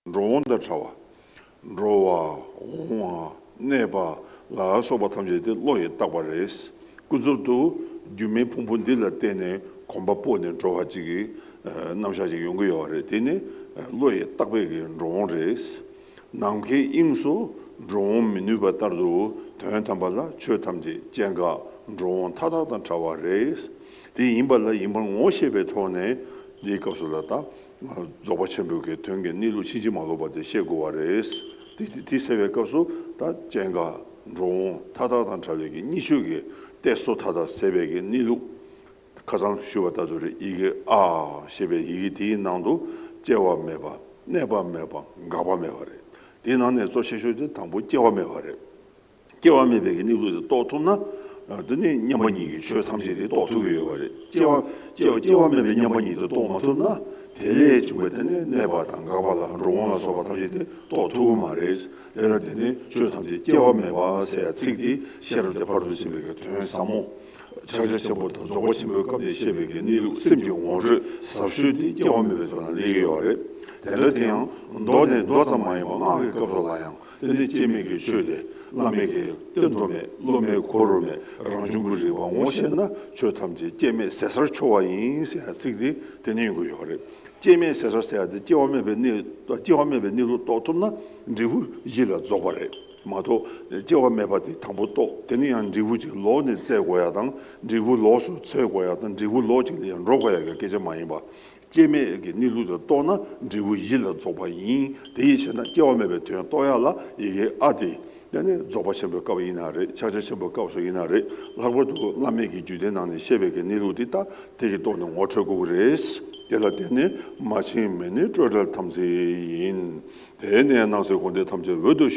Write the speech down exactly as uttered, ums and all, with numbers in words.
འགྲོ་འོང་དང་བྲལ་བ། འགྲོ་བ། འོང་བ། གནས་པ་ལ་སོགས་པ་ཐམས་ཅད་དེ་བློ་ཡིས་བཏགས་པ་རེད། ཀུན་རྫོབ་ཏུ་སྒྱུ་མའི་ཕུང་པོ་འདི་ལ་བརྟེན་ནས་གོམ་པ་སྤོས་ནས་འགྲོ་བ་ཅིག་གི་རྣམ་གཞག་ཅིག་ཡོང་གི་ཡོད་རེད། དེ་ནི་བློ་ཡིས་བཏགས་པའི་གི་འགྲོ་འོང་རེད། ནམ་མཁའི་དབྱིངས་སུ་འགྲོ་འོང་མི་ནུས་པ་ལྟར་དུ་དོན་དམ་པ་ལ་ཆོས་ཐམས་ཅད་སྐྱེ་འགག་འགྲོ་འོང་མཐའ་དག་དང་བྲལ་བ་རེད། དེ་ཡིན་པ་ལ་ཡིན་པར་ངོ་ཤེས་པའི་ཐོག་ནས་འདིའི་སྐབས་སུ་ལ་ད་རྫོགས་པ་ཆེན་པོའི་གི་དོན་གྱི་གནས་ལུགས་ཕྱིན་ཅི་མ་ལོག་པ་དེ་ཤེས་དགོས་པ་རེད། དེ་དེ་དེ་ཟེར་བའི་སྐབས་སུ་ད་སྐྱེ་འགག་འགྲོ་འོང་མཐའ་དག་དང་བྲལ་བའི་གི་གཉིས་ཆོས་ཀྱི་གཏད་སོ་མཐའ་དག་ཟེར་བའི་གི་གནས་ལུགས། ཁ་སང་ཞུས་པ་ལྟར་དུ་རེད། ཡི་གེ་ཨ་ཞེས་པའི་ཡི་གེ་དེའི་ནང་དུ་སྐྱེ་བ་མེད་པ། གནས་པ་མེད་པ། འགག་པ་མེད་པ་རེད། དེའི་ནང་ནས་གཙོ་ཆེ་ཤོས་དེ་དང་པོ་སྐྱེ་བ་མེད་པ་རེད། སྐྱེ་བ་མེད་པའི་གི་གནས་ལུགས་དེ་རྟོགས་ཐུབ་ན། དེ་ནི་མཉམ་པ་ཉིད་ཀྱི་ཆོས་ཐམས་ཅད་དེ་རྟོགས་ཐུབ་ཀྱི་ཡོད་པ་རེད། སྐྱེ་བ་སྐྱེ་བ་སྐྱེ་བ་མེད་པའི་མཉམ་པ་ཉིད་དེ་རྟོགས་མ་ཐུབ་ན། དེ་ལས་བྱུང་བའི་དེ་ནི་གནས་པ་དང་འགག་པ་ལ་འགྲོ་འོང་ལ་སོགས་པ་ཐམས་ཅད་དེ་རྟོགས་ཐུབ་ཀྱི་མ་རེད། དེ་ལ་དེ་ནི་ཆོས་ཐམས་ཅད་སྐྱེ་བ་མེད་པ་ཟེར་ཡ་ཚིག་དེ་ཤེས་རབ་ཀྱི་ཕ་རོལ་ཏུ་ཕྱིན་པའི་གི་དོན་ཟབ་མོ། ཕྱག་རྒྱ་ཆེན་པོ་དང་རྫོགས་པ་ཆེན་པོའི་སྐབས་ནས་བཤད་པའི་གི་གནས་ལུགས་སེམས་ཀྱི་ངོ་སྤྲོད་ཟབ་ཤོས་དེ་སྐྱེ་བ་མེད་པའི་དོན་ལ་སླེབས་ཀྱི་ཡོད་རེད། དེ་འདྲ་དེ་ཡང་མདོ་ནས་མདོ་ཙམ་མ་ཡིན་པར་སྔགས་ཀྱི་སྐབས་སུ་ལ་ཡང་དེ་ནི་སྐྱེ་མེད་ཀྱི་ཆོས་དེ་བླ་མེད་ཀྱི་གཏན་དུ་མེད། བློ་མེད་གོ་རུ་མེད། རང་བྱུང་གི་རིག་པ་ངོ་ཤེས་ན་ཆོས་ཐམས་ཅད་སྐྱེ་མེད་ཟད་སར་འཆོལ་བ་ཡིན་ཟེར་ཡ་ཚིག་དེ་དེ་ནས་ཡོང་གི་ཡོད་རེད། སྐྱེ་མེད་ཟད་སར་ཟེར་ཡ་དེ་སྐྱེ་བ་མེད་པའི་གནས། སྐྱེ་བ་མེད་པའི་གནས་ལུགས་རྟོགས་ཐུབ་ན་འབྲས་བུ་བཞི་ལ་རྫོགས་པ་རེད་མ་གཏོགས། སྐྱེ་བ་མེད་པ་དེ་དང་པོ་རྟོགས། དེ་ནས་ཡང་འབྲས་བུ་ཅིག་ལོག་ནས་བཙལ་དགོས་ཡ་དང་། འབྲས་བུ་ལོགས་སུ་འཚོལ་དགོས་ཡ་དང་། འབྲས་བུ་ལོགས་ཅིག་ལ་ཡང་འགྲོ་དགོས་ཡ་གི་སྐད་ཆ་མ་ཡིན་པ། སྐྱེ་མེད་ཀྱི་གནས་ལུགས་དེ་རྟོགས་ན་འབྲས་བུ་བཞི་ལ་རྫོགས་པ་ཡིན། དེ་ཡིས་བྱས་ན་སྐྱེ་བ་མེད་པའི་དོན་རྟོགས་ཡ་ལ་ཡི་གེ་ཨ་དེ། ཡང་ནི་རྫོགས་པ་ཆེན་པོའི་སྐབས་ཡིན་ན་རེད། ཕྱག་རྒྱ་ཆེན་པོའི་སྐབས་སུ་ཡིན་ན་རེད། ལྷག་པར་དུ་བླ་མེད་ཀྱི་རྒྱུད་སྡེའི་ནང་ནས་བཤད་པའི་གི་གནས་ལུགས་འདི་ལྟ་དེ་གི་ཐོག་ནས་ངོ་འཕྲོད་དགོས་ཀྱི་རེད། དེ་ལ་བརྟེན་ནས་མ་ཕྱིན་མི་གནས་སྤྲོས་བྲལ་དམ་ཚིག་ཡིན། དེ་ནས་སྣང་སྲིད་འཁོར་འདས་ཐམས་ཅད་འོད་དུ་ཞུ།